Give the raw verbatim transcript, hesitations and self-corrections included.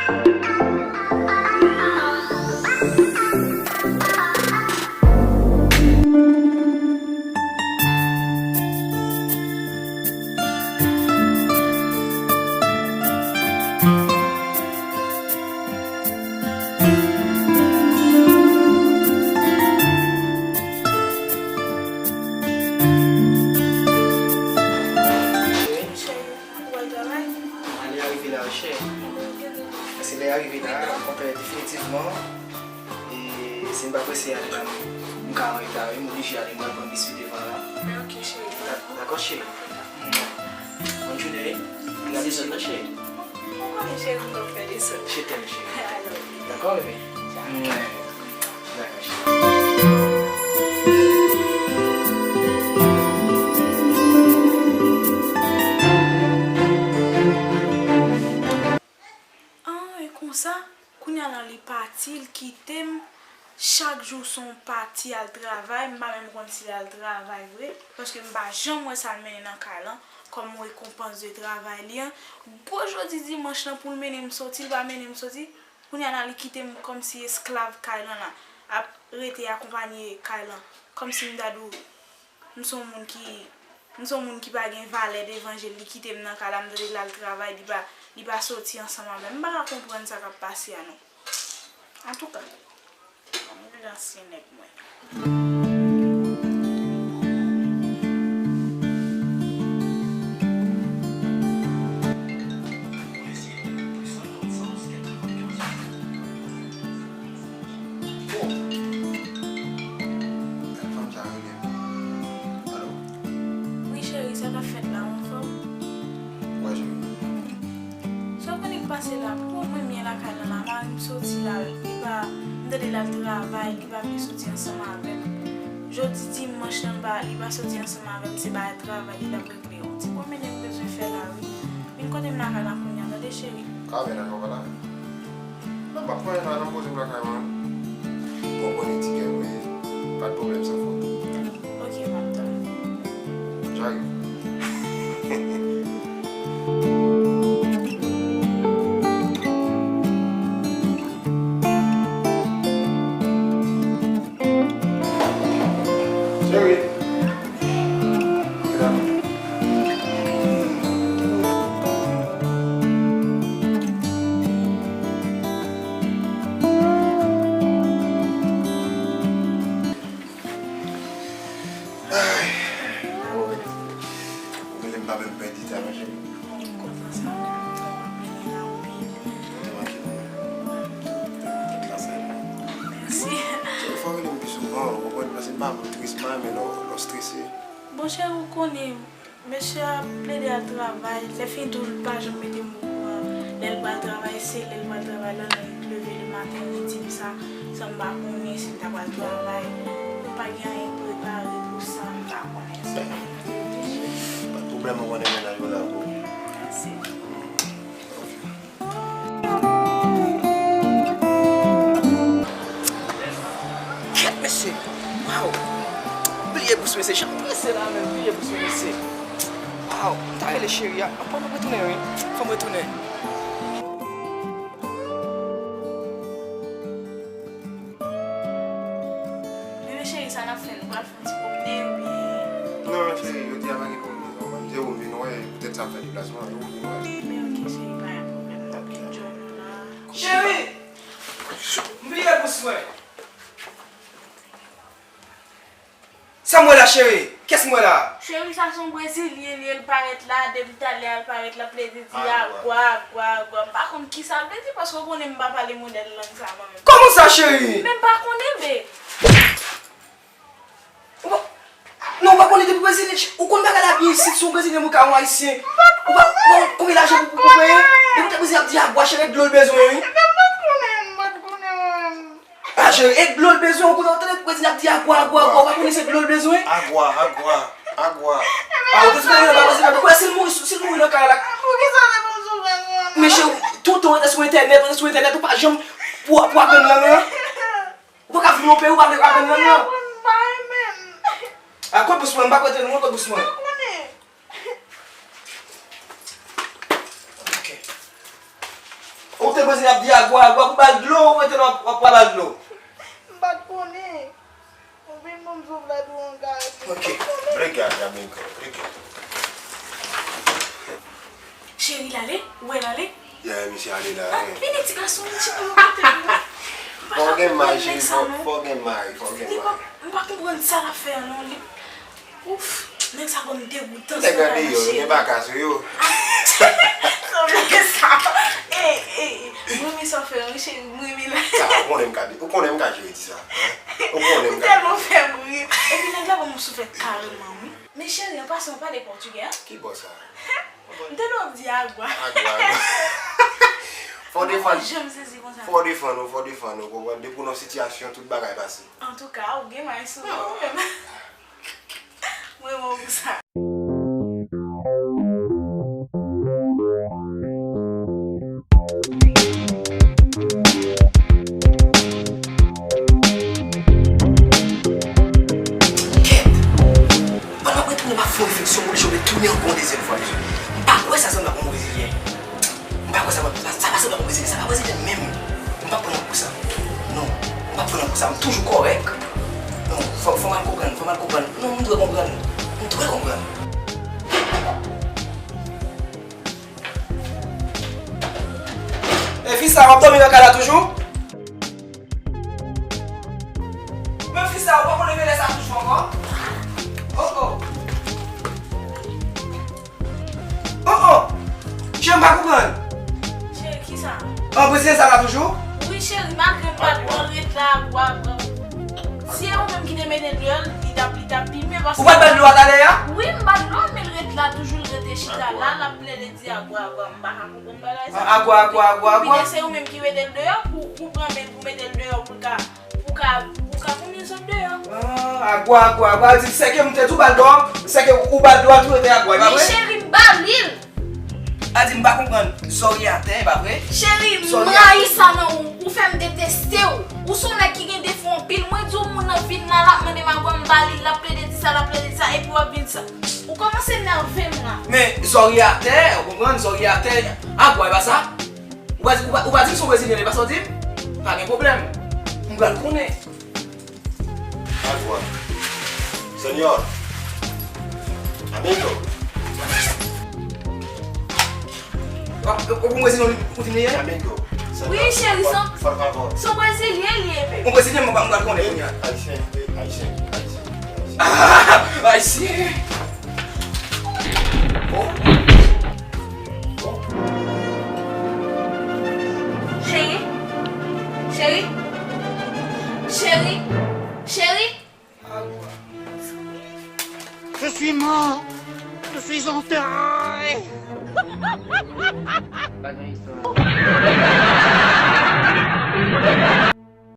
Cheri, ou al travay? Ale a rive la wi cheri. Paske lè a rive la, m kontan definitivman. E si m pa prese ale la, m ka an reta wi, m oblije ale, m pral pran bis wi devan la. Men ok cheri. Dakò cheri. Bòn jounen wi. Gade zòn nan cheri. Ou konnen cheri m p ap fè dezòd. Je t'aime cheri. I love you. Dakò bebe. Dakò cheri. An e konsa, kounye a la li pati, l kite m. Chak jou se yon pati al travay, m pa menm konn si l al travay vre, paske m pa janm wè sa l mennen nan kay lan kòm rekonpans de travay li an. Gwo jodi dimanch lan pou l mennen m soti, l pa mennen m soti. Kounye a la li kite m kòmsi esklav kay lan la, ap rete akonpanye kay lan, kòmsi m ta di w m se yon moun ki, m se yon moun ki pa gen valè devan je l, li kite m nan kay la, m tande l al travay, li pa, li pa soti ansanm avè m. M pa ka konprann sa k ap pase a non. Antouka, ann vin ansyen nèg mwen. Wi cheri, sa k ap fèt la, ou anfòm? Sa w konnen k pase la, pou mwen m ye lakay lan la, mari m soti la, li pa, m tande l al travay, li pa vle soti ansanm avè m. Jodi dimanch lan, li pa, li pa soti ansanm avè m, se bagay travay li t ap regle. Yon ti pwomennen m bezwen fè la wi. Vin kote m lakay la kounye a, tande cheri. Ka vin lakay w pa la. Non, m ap pran yon nan poze m lakay mwen. Bon, konnen ti kè mwen, pa de pwoblèm san fòt. Ok, m ap tann. J'arrive. Cheri. Medam. Ay. Ou rele m pa menm pèdi tan, ma chérie. M kontan sa, m kontan w ap vini rapid. Ou te manke m. Ou te manke m. Mèsi. Cheri, fò w rele m pi souvan, ou konprann, paske m pa vle w tris, m pa renmen lè w, lè w strese. Bon, cheri, ou konnen, mesye a ap plede al travay, lè fini tou, l pa janm mete m okouran. Lè l pral travay, se lè l pral travay la, lè l leve le maten, li di m sa, san m pa konnen si l ta pral travay. M pa gen anyen prepare pou sa, m pa konnen sa. Pa de pwoblèm, ou konnen mennaj mwen la pou ou. Mèsi. Kèt, mesye! Waw! Bliye bous, mesye! Jan m prese la menm, bliye bous, mesye! Waw! M ta rele cheri a. Ann, fò m retounen, wi. Fò m retounen. Men, men cheri, sa n ap fè, nou pral fè yon ti pwomnen oubyen? Non, cheri, jodi a pa gen pwomnen, non. Mwen, se ou m vin wè, poutèt sa m fè deplasman, se ou m vin wè. Men ok, cheri, pa gen pwoblèm, n ap enjoy nou la. Cheri! M bliye bous mwen! Sa m wè la, cheri? Kès m wè la? Cheri, sa se yon brezilyen, li ye, l parèt la, depi talè a l parèt, l ap plede di agwa, agwa, agwa. M pa konn kisa l vle di, paske w konnen m pa pale modèl lang sa mwen menm. Kòman sa, cheri? Men m pa konnen, be. Ou pa, non, ou pa konnen depi Brezil, ou konn bagay la byen isit, si yon Brezilyen mwen ka yon Ayisyen. Ou pa, ou pa konn konbyen lajan pou, pou, pou mwen ye? Depi te Brezil ap di agwa, cheri, dlo l bezwen, wi. Men m pa t konnen, m pa t konnen mwen menm. Ah, cheri, e dlo l bezwen, ou konnen, ou tande Brezil ap di agwa, agwa, agwa, ou pa konnen se dlo l bezwen? Agwa, agwa, agwa. Ah, ou te espere nan bagay, se nan bagay, si l mouri, si l mouri nan kay la. Poukisa se pou m soufri mwen menm? Men cheri, toutan ou rete sou entènèt, ou rete sou entènèt, ou pa janm pou, pou aprann lang lan. Ou pa ka vin nan peyi, ou pa vle aprann lang lan. Mwen pa renmen. A, kot bous mwen, m pa prete nou, kot bous mwen. Mwen konnen. Ok. Ou Te konsa ap di agwa, agwa pou ba l dlo, ou rete nan w ap ba l dlo. M pa t konnen. Ou vin ban m zo vladou an gaz. Ok, brigad, amigo, brigad. Cheri, l ale? Ou wè l ale? Yeah, misye ale la, wi. Vini, ti gason, vin chita bò kote m. Fò w gen may, cheri, fò w gen may, fò w gen may. M pa konprann sa l ap fè a non, li. Ouf, nèg sa konn degoutan. Nèg la deyò, gen bagay sou yo. Sanble sa. Ey, ey, ey, m renmen sa w fè, wi, cheri, m renmen la. Sa, ou konnen m ka, ou konnen m ka jere di sa, hein? Ou konnen m ka. Ou tèlman fè m ri. Epi nèg la ban m yon souflèt kareman, wi. Men cheri, an pasan, w pale pòtigè, hein? Ki bò sa? M te dwe ap di agwa. Agwa, agwa. Fò w defann. Mwen pa janm sezi konsa. Fò w defann ou, fò w defann ou, konprann? Depi w nan sitiyasyon, tout bagay pase. Antouka, ou gen may sou ou menm. Mwen renmen w pou sa. Kèt! Pandan m ap retounen, m ap fè yon refleksyon, m oblije retounen ankò yon dezyèm fwa, mesye. M pa kwè sa sanble ak yon move zilye. M pa kwè sa, sa, sa pa sanble ak yon move zilye, sa pa brezilyen menm. M p ap pran nan kou sa. Non, m p ap pran nan kou sa, m toujou kòrèk. Non, fò, fò m al konprann, fò m al konprann. Non, m dwe konprann. M dwe konprann. E fi sa, w ap dòmi nan kay la toujou? Men fi sa, ou poko leve lè sa toujou ankò? Oh, oh. Oh, oh. Cheri, m pa konprann. Cheri, kisa? An brezilyen sa la toujou? Wi, cheri, malgre m pa t pran ret la, agwa, agwa. Si e ou menm ki te mete l deyò, li t ap, li t ap pi mye paske. Ou pa t ba l dlo a talè a? Wi, m ba l dlo a, men l ret la toujou, l rete chita la, l ap plede di agwa, agwa, m pa ka konprann bagay sa. Agwa, agwa, agwa, agwa. Oubyen se ou menm ki mete l deyò pou, pou pran men l, pou mete l deyò, pou l ka, pou ka, pou ka konbyen zòt deyò. Ah, agwa, agwa, agwa. Di, sèke m te tou ba l dlo a, sèke ou ba l dlo a tou rete agwa, e pa vre? Men cheri, m ba li l. A di, m pa konprann. Zòrye atè, e pa vre? Cheri, m rayi sa nan ou. Ou fè m deteste w. Ou se yon nèg ki gen defo anpil. Mwen di w, moun nan vin la, l ap mande m agwa, m ba li l, l ap plede di sa, l ap plede di sa, epi w ap vin sa. Ou kòmanse nève m la. Men, zòrye atè, ou konprann? Zòrye atè. Agwa, e pa sa? Ou pa, ou pa, ou pa di m se yon brezilyen, e pa sa w di m? Pa gen pwoblèm. M pral konnen. Agua. Señor. Amigo. Ou, ou, ou brezilyen ou vin ye? Amigo. Wi, cheri, son, son brezilyen li ye. Ou brezilyen, mwen pa, mwen pa konnen kounye a. Ayisyen, ayisyen, ayisyen, ayisyen. Ah, ayisyen. Bon. Bon. Cheri, cheri, cheri, cheri. Je suis mort. Je suis enterré. Pa gen istwa.